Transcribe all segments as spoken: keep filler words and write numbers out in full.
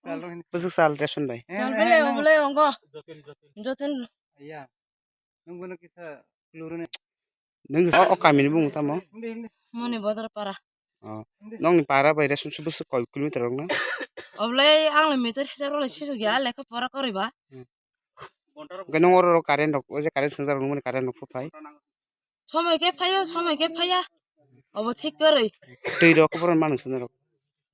Bwswk sal ration bai? Sal bele obole ongo. Jotin. Nwng o, o kamini bumung tamo? Moni Bodor para. Oh. Nokni para bai ration se bwswk koi kilometer rok na? Oblai ang le meter hisab rok le sisuk ya, lekha pora kori ba. Hmm. Hwnkhe nung oro rok current rok, o je current swngjak rok nungmani current rok phai. Somoi khe phaio, somoi khe phaiya. Obo thik kwrwi. Twi rok khe bohrok manwi swngjak rok.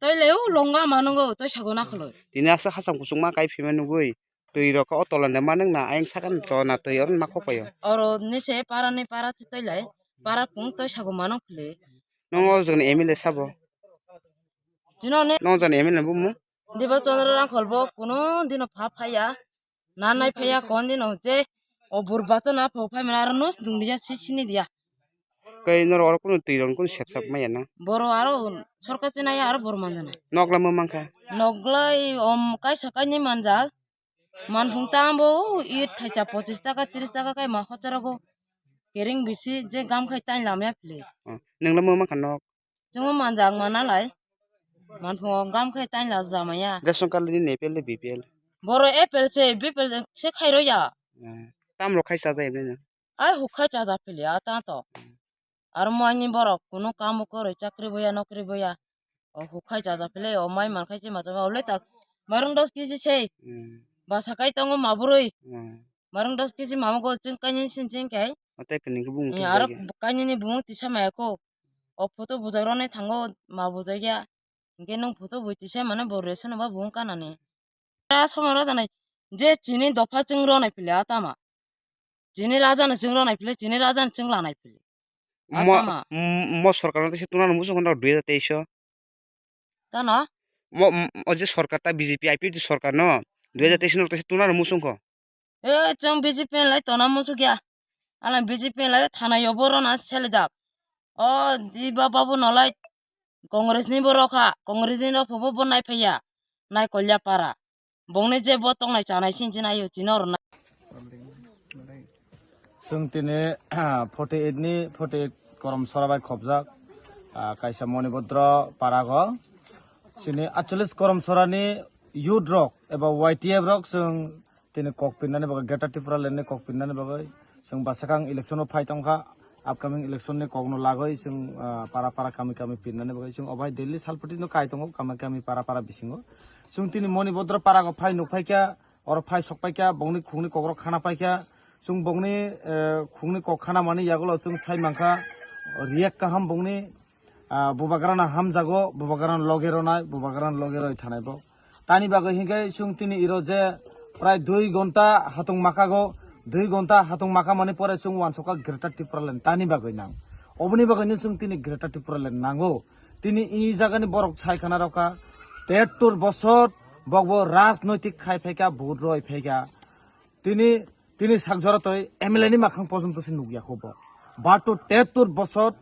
Twi le o longa manungo, twi sago na khwlwi. Tini aswk hacham kuchukma kai phima nugwi. Twi rok o tola ni manung na ayang sakani to na twi oro ma kok paio. Oro ni se para ni para twi lai. Para phung twi sago manung phili. Nung o jagani M L A sabo? Jino ne. Nung jagani M L A bumung? Diba Chandra Rangkhol bo kuno dino pha phaiya. Na nai phaiya kon dino je o bur bacha na pho phai mara aro nos dungdiya si sini diya. Kai nor oro kuno twi rok kuno sep sap maya na? Boro aro sorkar chinaya aro bor manjana. Nokla mo mankha? Noglai om kaisa kainwi manjak. Manphung tambo it thaisa pochis taka, tris taka kai ma hocharogo. Kering bisi je gam khai tain lamya phili. Oh, nwngla mo mankha nok? Chungo manjak manalai. Manphungo gam khai tain la jamaya. Ration card ni A P L de B P L? Boro A P L se, B P L se khairo ya. Eh, tamro khai chaja ebne no? Ai hukhai chaja phili a ta to. Aro mo ani borok kuno kamo kwrwi chakri boya nokri boya. O hukhai chaja phili o mai man khai chima chama o le ta. Marung dos kg sei. Hmm. Basa kai tongo maburui. Hmm. Marung dos kg mama go ching kainwi sin ching kai. Ate kini ke bung. Eh, aro kainwi ni bung tisa maya ko. O photo bujak roni thango ma bujak ya. Hingke nung photo bui tisa mane bo ration ba bung kanani. A somoi rok janai je chini dopha chwng rwnai pili a tama. Chini raja no chwng rwnai pili, chini raja no chwng lanai pili. A Mo, tama. M-, mo sorkar no tesa tuna no muchung kono dui hajar teis o. Tano? Mo, m-, o je sorkar ta B J P I P F T sorkar no dui hajar teis no tesa tuna no muchung ko. E chwng B J P lai tona muchung ya. Ala B J P lai thana yo boro na seljak. O di ba babu no lai Congress ni borok kha, Congress ni rok phobo bo nai phaiya, nai kolya para. Bongni je bo tongnai chanai sin sin ayo chino rwna. Chwng tini forty eight ni, forty eight Koromsora bai khopjak, ah, kaisa Monibodro parago. Chini atchallis Koromsora ni youth rok eba Y T F rok chwng tini kok pinnani bagwi, Greater Tipraland ni kok pinnani bagwi chwng bwsakang election o phai tongkha. Upcoming election ni kok no lagwi chwng, ah, para para kami kami pinnani bagwi chwng obo hai daily salphuti no kai tongo kami kami para para bisingo. Chwng tini Monibodro para go phai nuk phai kha, oro phai sok pai kha, bongni khungni kok rok khana pai kha. Chwng bongni, eh, khungni kok khana mani yagulo chwng sai mankha, riyak kaham bongni. Ah, bubagrano hamjago, bubagrano loge ronai, bubagrano loge roi thanai bo. Tani bagwi hinkhe chwng tini iro je prai dui gonta hatung makago, dui gonta hatung makamani pore chwng wansokha Greater Tipraland. Tani bagwi nang. Oboni bagwino chwng tini Greater Tipraland nango. Tini i jagani borok sai khana rokha, tehattor bosor bokbo rajnoitik khai phaikha, vote roi phaikha. Tini, tini sak jora toi M L A ni makhang porjonto se nukya kho bo. Bato tehattor bosor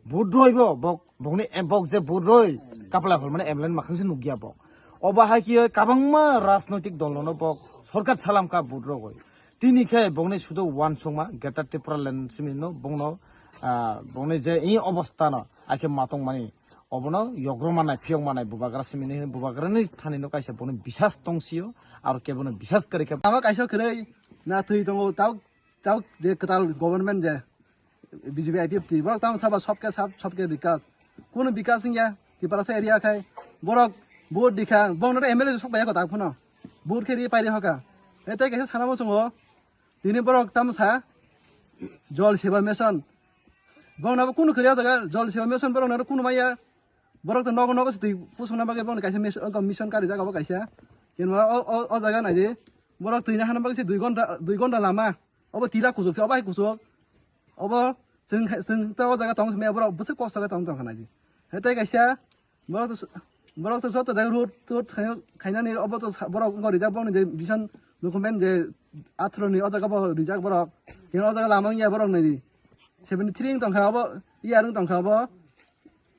vote roi bo, bok, bokni em-, bok je vote roi, kaplai hol mani M L A ni makhang se nukya bo. Obo hai khe kabangma rajnoitik dol no bok sorkar salam ka vote rogoi. Tini khe bokni sudo wansukma Greater Tipraland simi no bokno, ah, bokni je i obostha no akhe matong mani. Obono yogroma nai, phiyokma nai, bubagra simi ni hwnwi, bubagrani thani no kaisa bono bisas tong sio, aro kebono bisas kwrwi khe. Tamo kaisa kwrwi, na thwi tongo, tabuk, tabuk je kwtal government je B J P I P F T, borok tamo saba sabke sab, sabke bikas. Kuno bikas wngya, Tiprasa area khai, borok vote dikha, bongno M L A sok bai ko tak phuno. Vote khe ri pai ri hoka. E tei kaisa sana bo chungo, tini borok tamo sa, Jal Jeevan Mission, Borok nabo kunu kwrwi o jaga, Jal Jeevan Mission borok nabo kunu maya. Borok to nogo nogo se twi pusukna bagwi borokni kaisa mis-, o mission karijak abo kaisa. Kinwa o, o, o jaga naidi. Borok twi nahana bagwi se dui gonta, dui gonta lama. Obo tila kuchuk se, obo hai kuchuk. Obo chwng, chwng ta o jaga tong se maya borok bwswk kok saka tong tong kha naidi. Hai tei kaisa Borok to, borok to joto jaga road, road khaina, khainani obo to sa-, borok wngkha rijak borokni je vision document je atharoh ni o jaga bo rijak borok. Khe o jaga lama wngya borok nai di. Seventy three wng tongkha obo, E R wng tongkha obo.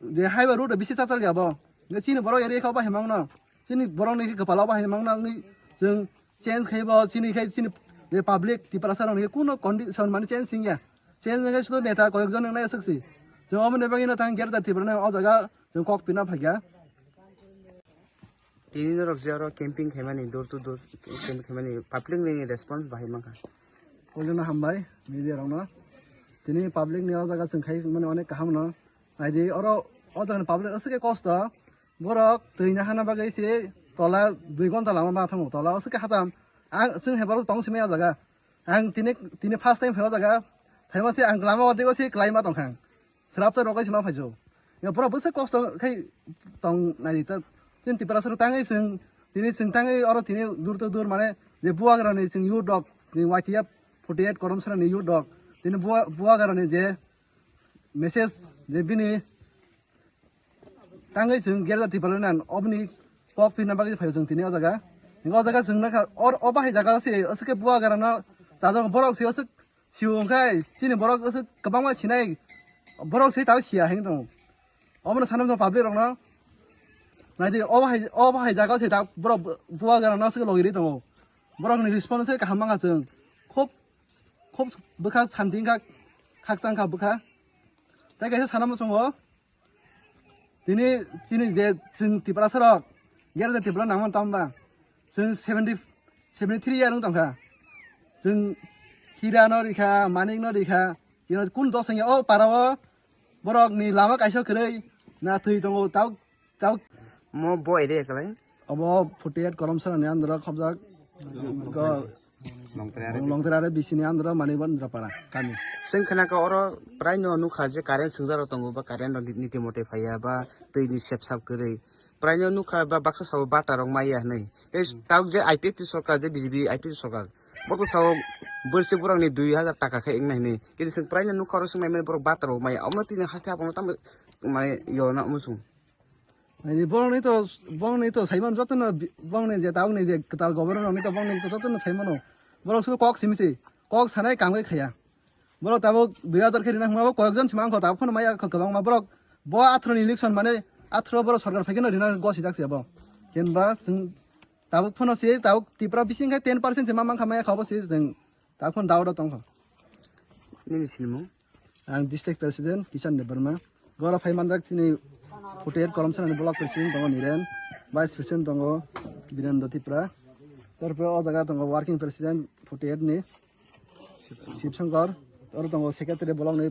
Je highway road bisi chachal ya bo. Je chini borok area khe obo hai mangno. Chini borok ni khe kwpal obo hai mangno wngwi chwng change khai bo chini khai chini je public Tiprasa rok ni khe kuno condition mani change wngya. Change wngya sudo neta koyek jon wngnai aswk si. Chwng omo ni bagwi no tang Greater Tripura no o jaga Chwng kok pina phaikha. Tini norok je oro camping khaimani, door to door camping khaimani, public ni response bahai mankha. Puilano hambai media rokno. Tini public ni o jaga chwng khai mani onek kaham no. Naidi oro o jaga ni public aswk khe kosto. Borok twi na hana bagwi se tola dui ghonta lama ma thango. Tola aswk khe hacham. Ang chwng hai borok tong simi o jaga. Ang tini, tini first time phai o jaga. Phaima se ang lama o dego se kwlai ma tongkha. Srapsa rok kaisa ma phaisu. Ya pura bwswk kosto khai tong nai ta. Tin Tiprasa rok tangwi chwng, tini chwng tangwi oro tini dur to dur mane je Bubagra ni chwng youth rok, ni Y T F forty eight Kolomsora ni youth rok. Tini Buba-, Bubagra ni je message je bini tangwi chwng gerja Tiprasa nan obni kok pina bagwi phai chwng tini o jaga. Ni o jaga chwng nakha or o bahai jaga se aswk khe Bubagra no chajak borok se aswk Siu wngkha, chini borok aswk kwbangma sinai, borok se tao siya heng tongo. Omono sanam tongo public rokno. Naidi, o bahai, o bahai jaga se tao borok bu-, Bubagra no aswk logi ri tongo. Borok ni response se kaham mangkha chwng. Khub, khub bwkha santi wngkha, khakchang kha bwkha. Tai kaisa sanam tongo. Tini chini je chwng Tiprasa rok, gere je Tiprasa nangmani tamo ba? Chwng seventy, seventy three year wng tongkha. Chwng Hira no rikha, Manik no rikha, ino kun dos wngya o para o borok ni lama kaisa kwrwi na thwi tongo tau, tau. Mo bo area kwlai? Obo forty eight Kolomsora ni andro khobjak. Go, Longtrai are Longtrai are bisini andro mani bandra para kami. Seng khana ka oro prai no nukha je current sungja rok tongo ba current rok niti mote phaiya ba twi ni sep sap kwrwi. Prai no nukha ba baksa sabo bata rok maya hinwi. E Hmm. Tok je I P F T sorkar je B J P I P F T sorkar. Bo to sabo borsi borok ni dui hajar taka khe wngna hinwi. Kini seng prai no nukha oro sung nai mani borok bata rok maya. Omo tini haste hapang tam mai yo na omo sung. Ani borokni to, borokni to saimano jotono bi-, borokni je tabukni je kwtal governor rokni to borokni to jotono saimano. Borok sudu kok simi se, kok sanai kangwi khaya. Borok tabuk dui hajar khe rina hwnma bo koyekjon se mankho, tabuk phano maya kho kwbangma borok. Bo athro ni election mane athro borok sorkar phaikhe no rina gosijak se bo. Hinba chwng tabuk phano se tabuk Tripura bising khe ten percent se ma mankha maya kha bo se chwng tabuk phano doubt o tongkho. Nini sinimung? Ang district president Kishan Debbarma. Goro phai manjak chini forty eight Kolomsora ni block president tongo Niren, vice president tongo Birendra Tripura. Tarpore o jaga tongo working president forty eight ni Shiv Shankar. Oro tongo secretary block ni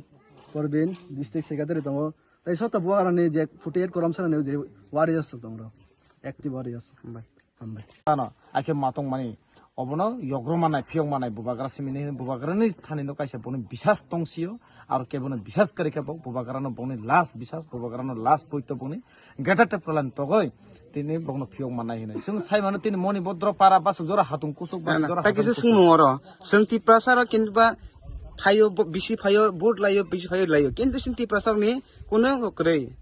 Parvin, district secretary tongo. Tai soto Bubagra ni je forty eight Kolomsora ni je warriors tongo, active warriors. Hambai. Hambai. Ano, akhe matong mani, obono yogroma nai, phiyok manai, Bubagra simi ni, Bubagra ni thani no kaisa boni bisas tong sio, aro kebo no bisas kari khe bo, Bubagra no boni last bisas, Bubagra no last poito boni, geta te prolan togoi, tini bokno phiyok manai hinwi. Chwng sai mano tini Moni Bodro para, Basuk Jora Hatung Kusuk, Basuk Jora Hatung Kusuk. Sung nung oro, chwng Tiprasa rok kintu ba phaio, bo-, bisi phaio, vote laio, bisi phaio laio, kintu chwng Tiprasa rok ni kuno kwrwi.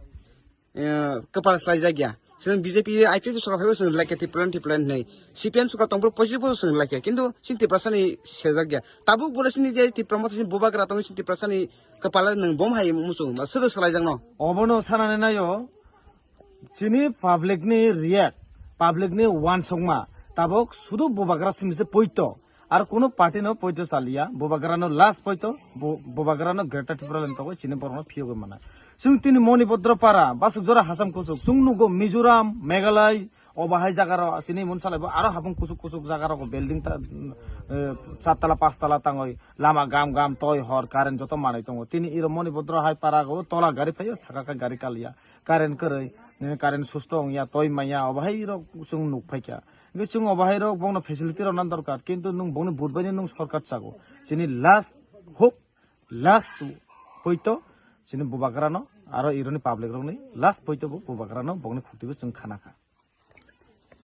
Eh, kwpal swlaijakya. Chwng B J P I P F T sorkar phaibo chwng laikya Tipraland Tipraland hinwi. C P M sorkar tongphuru poichi bo chwng laikya. Kintu chini Tiprasani sejakya. Tabuk bo chini je Tipra motha chini Bubagra tongwi chini Tiprasani kwpal nwng bom hai muchung ba swkang swlaijakno. Obono sanani naio chini public ni react, public ni uansukma tabuk sudu Bubagra simi se poito. Ar kunu party no poito chaliya, Bubagra no last poito, Bu-, Bubagra no Greater Tipraland togwi chini borok no phiyogwi mano. Chwng tini Moni Bodro para, Basuk Jora Hasam Kusuk, chwng nugo Mizoram, Meghalaya, obo hai jaga rok chini mun salai bo aro habung kusuk kusuk jaga rok building ta, eh, chatala pastala tangwi lama gam gam toi hor current joto manwi tongo. Tini iro Moni Bodro hai para go tola gari phaio saka khe gari kaliya, current kwrwi, eh, current susto wngya toi manya obo hai rok chwng nuk phaikha. Hingke chwng obo hai rok bongno facility rwna dorkar, kintu nwng bongni vote bai nwng sorkar chago. Chini last hope, last poito chini Bubagrano, aro ironi public rokni last poito bo Bubagrano bongni khukti bo chwng khana kha.